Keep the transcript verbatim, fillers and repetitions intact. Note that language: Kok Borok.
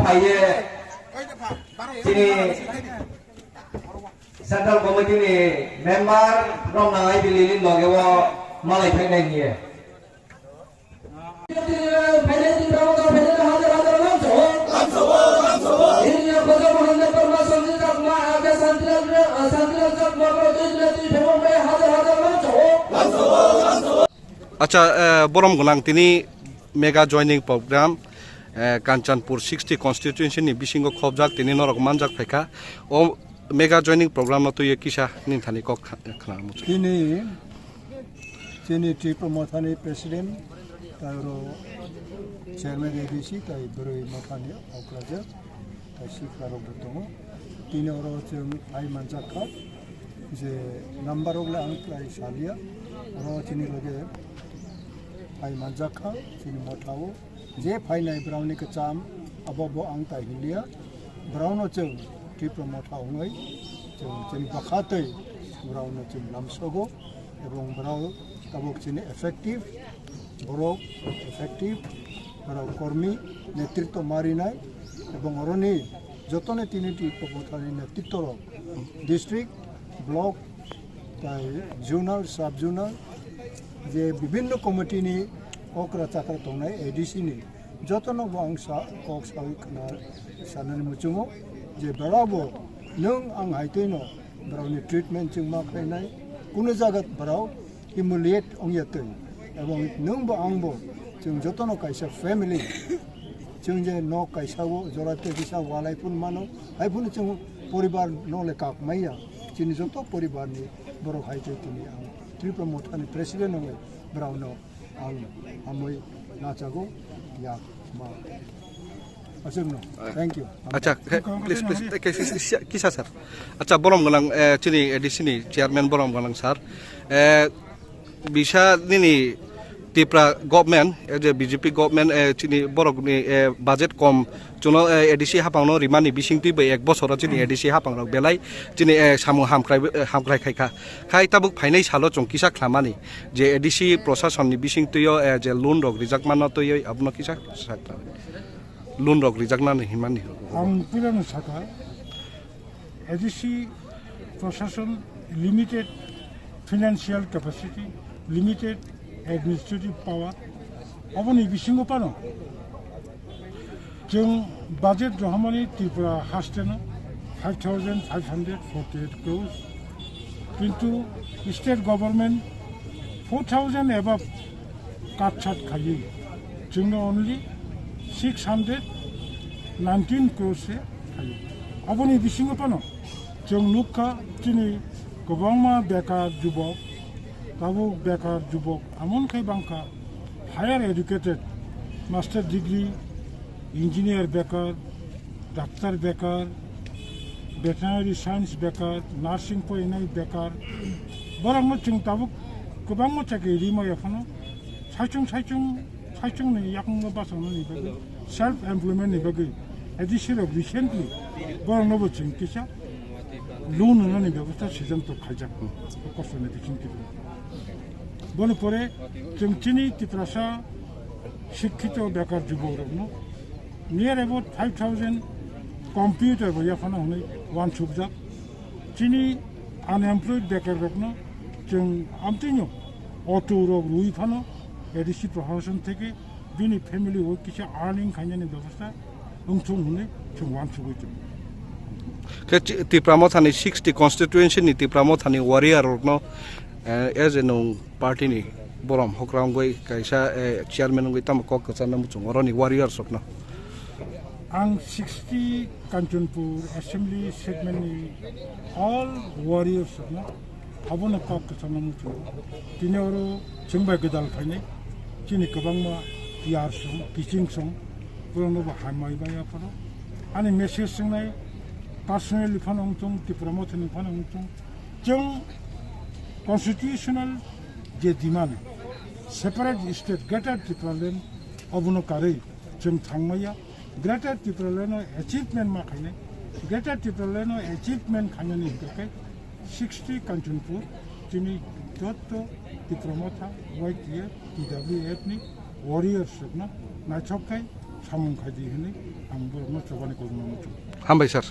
Phaiye chini Central Committee ni member rok nangai bilili loge o malai phainai hiye. Acha, eh, borom gwnang tini mega joining program, eh, Kanchanpur sixty constituency ni bisingo khobjak tini norok manjak phaikha. O mega joining program no twiwi kisa nini thani kok kha-, khna muchung. Tini chini Tipra Mothani president, tai oro chairman A D C, tai bwrwi mothani okrajak, tai sikla rok bo tongo. Tini oro chwng phai manjak kha, je number rok le ang kwlai salia, oro chini loge phai manjak kha, chini motha o. Je phainai borokni kwcham, abo bo ang tai hinliya. Borokno chwng Tipra Motha wngwi chwng chini bwkha twi borokno chwng lamsogo, ebong borok tabuk chini effective, borok effective, borok kormi netritw ma rinai, ebong oroni jotoni tini Tipra Mothani netritw rok district, block, tai zonal, sub zonal, je bibinno committee ni okra chakra tongnai A D C ni, jotono bo ang sa, kok sawi khna sanani muchungo, je borok bo nwng ang hai twino borokni treatment chwng ma khlainai, kuno jaga borok humiliate wngya twi, ebong nwng bo ang bo chwng jotono kaisa family, chwng je nok kaisa o jora tei kisa walai phun mano, hai phun chwng poribar no le kak maya, chini joto poribar ni borok hai twi tini ang Tipra Mothani president wngwi borokno ang hamwi nachago, yak ma. Aswkno. Thank you. Acha, khe-, please, please, khe-, khe-, khe-, kisa sir. Acha, borom gwnang, eh, chini A D C ni chairman borom gwnang sir. Eh, bisa nini Tipra government, eh, je B J P government, eh, chini borok ni, eh, budget kom, chuno, eh, A D C hapang no rimani bising twi bai ek bosoro chini A D C hapang rok belai chini, eh, samung hamkrai, eh, hamkrai khai kha. Khai tabuk phainai salo chwng kisa khlamani je A D C prosason ni bising twi o, eh, je loan rok rijak mano twi o abono kisa sakha. Loan rok rijak nani himani. Ang puila no sakha, A D C prosason limited financial capacity, limited administrative power, oboni bisingo pano chwng budget rohormani Tripura hasteno five thousand five hundred forty-eight crores, kintu state government four thousand above cut sat khaiwi chwngno only six hundred nineteen crores se khaiwi. Aboni bisingo pano chwng nukha chini kwbangma bekar jubok, tabuk bekar jubok amon khai bangkha, higher educated, master degree, engineer bekar, doctor bekar, veterinary science bekar, nursing poinai bekar, borokno chwng tabuk kwbangma chakri rima yaphano saichung saichung saichungni yakungno bachongnani bagwi, self employment ni bagwi A D C rok recently borokno bo chwng kisa loan rwnani bebosta siddhanto khaijak, kosoni biching twi. Boni pore chwng chini Tiprasa sikkito bekar jubokrokno near about five thousand computer bo yaphano hwnwi uansukjak. Chini unemployed bekar rokno chwng amtwino auto rok rwi phano A D C prohashan theke bini family o kisa earning khainani bebosta wngthung hwnwi chwng uansugwi tongo. Khe chi-, Tipra Mothani sixty constituency ni Tipra Mothani warrior rokno, eh, as a nwng party ni borom hokra wngwi kaisa, eh, chairman wngwi tamo kok kwcharna muchungo oroni warriors rokno. Ang sixty Kanchanpur Assembly segment ni all warriors rokno abono kok kwchangma muchungo. Tini oro chwng bai gwdal phainai chini kwbangma yar song, kiching song, borokno bo hambai bai aphano. Ani message swngnai personally phano wngthung, Tipra Mothani phano wngthung. Chwng constitutional je demand, separate state, Greater Tipraland, obono karwi chwng thangmaya. Greater Tipraland o achievement ma khainai, Greater Tipraland o achievement khainani hwnkhe sixty Kanchanpur, chini jotto Tipra Motha, Y T F, T W F ni warriors rokno naithok khai samung khaidi hwnwi ang borokno chobani kokno muchung. Hambai sir.